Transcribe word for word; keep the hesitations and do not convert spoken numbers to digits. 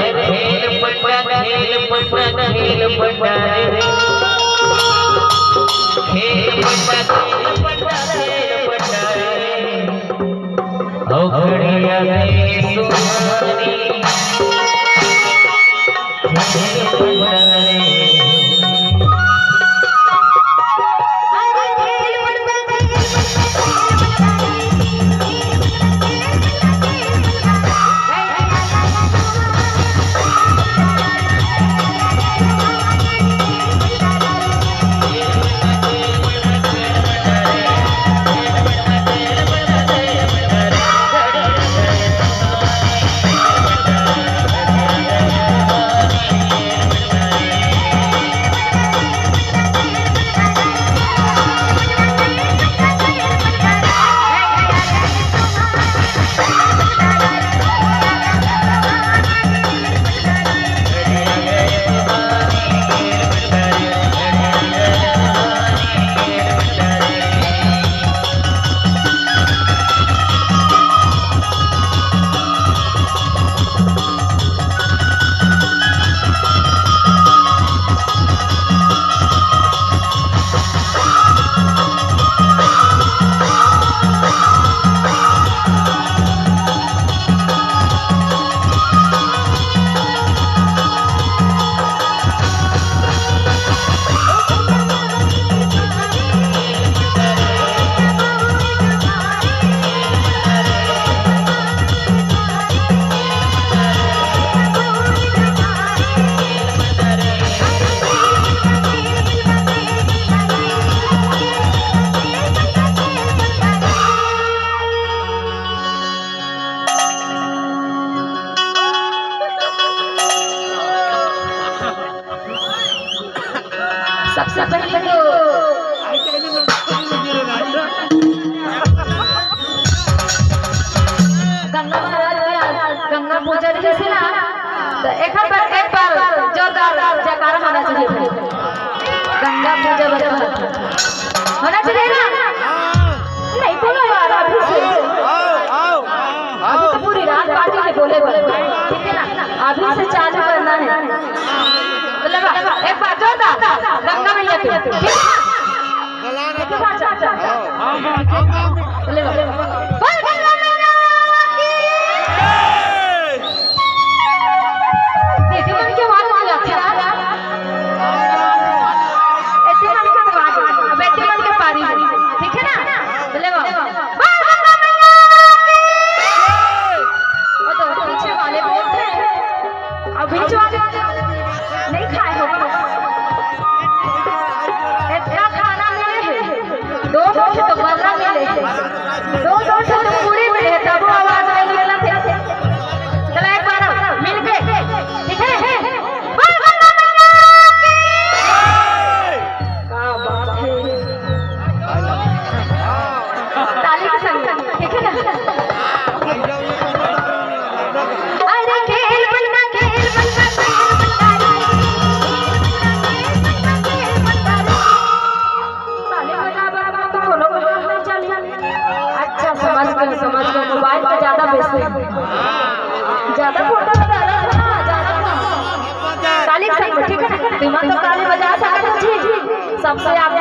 खेल पंडा, खेल पंडा, खेल पंडा रे। खेल पंडा, खेल पंडा, खेल पंडा रे। ओ खड़िया रे सुहानी, खेल पंडा रे। सबसे पहले तो गंगा महाराज के आज गंगा पूजा रहिस ना, तो एक बार, एक बार जोरदार जयकारा होना चाहिए भाई। गंगा पूजा बराबर होना चाहिए ना? नहीं बोलो यार, अभी से। आओ, आओ, आओ। अभी तो पूरी रात बाकी है, बोले, बोले, बोले। ठीक है ना? अभी से चालू करना है। तो लगा, एक बार जोरदार गंगा मैया की, ठीक है? एक बार चाचा, चाचा। ले लो। बोल गंगा मैया की। दीदी मन के आवाज आ जाती है। ऐसे मन के आवाज, बेटी मन के पारी, ठीक है ना? ले लो। बोल गंगा मैया की। वो तो पीछे वाले बोलते हैं। अभी जो आप नहीं खाए हो, इतना खाना मिले है, दो दो ठो तो बर्रा मिले है, दो दो ठो तो पूरी मिले है, तब वो आवाज नहीं निकला थे। चला एक बार मिलके, ठीक है? बोल बंदा बंदा की। क्या बात है। ताली के संग, ठीक है ना? अरे खेल बंदा, खेल बंदा, खेल बंदा रे। ताली बजा बजा तो बोलो, बोलो, नहीं चली। अच्छा, समझ गए, समझ गए। मोबाइल पे ज्यादा व्यस्त है, ज्यादा फोटो बजा रहा था, ज्यादा। ताली के संग, ठीक है ना? तुम तो ताली बजा सकते हो जी, सबसे आगे।